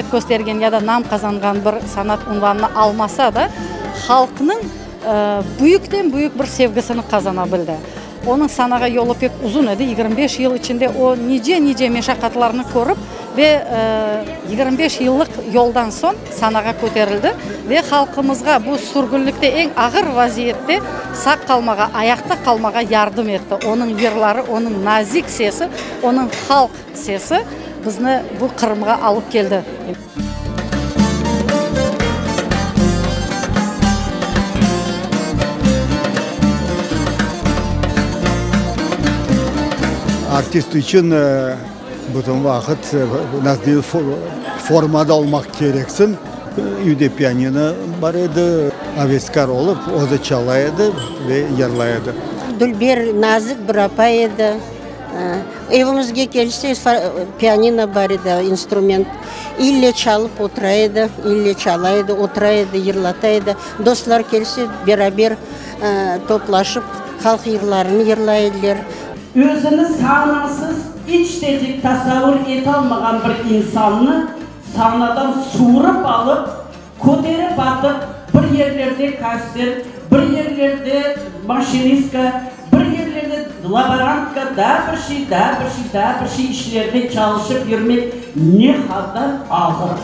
Hızmet köstergen ya da nam qazanğan bir sanat unvanını almasa da, halqnıñ büyükten-büyük bir sevgisini qazana bildi. Onıñ sanağa yolu pek uzun edi, 25 yıl içinde o nice-nice meşaqatlarnı körip ve 25 yıllıq yoldan soñ sanağa köterildi ve halqımızğa bu sürgünlikte eñ ağır vaziyette sağ qalmağa, ayaqta qalmağa yardım etti. Onıñ yırları, onıñ nazik sesi, onıñ halq sesi bizni bu Qırımğa alıp keldi. Artist içün bütün vaqıt, nasıl deyim, formada olmaq kereksiñ. Evde pianino bar edi, aveskâr olıp, özü çala edi ve yırlay edi. Dülber, nazik bir apay edi. Evimizge kelse, pianino bar edi, instrument, ille çalıp otura edi, ille çala edi, otura edi, yırlata edi. Dostlar kelse, beraber toplaşıp, halq yırlarını yırlay ediler. Özüni sanasız iç de tasavur etalmağan bir insannı sanadan suvurıp alıp, köterip atıp, bir yerlerde kassir, bir yerlerde maşinistka, bir yerlerde laborantka, daa bir şey, daa bir şey, daa bir şey işlerde çalışıp yürmek ne qadar ağır.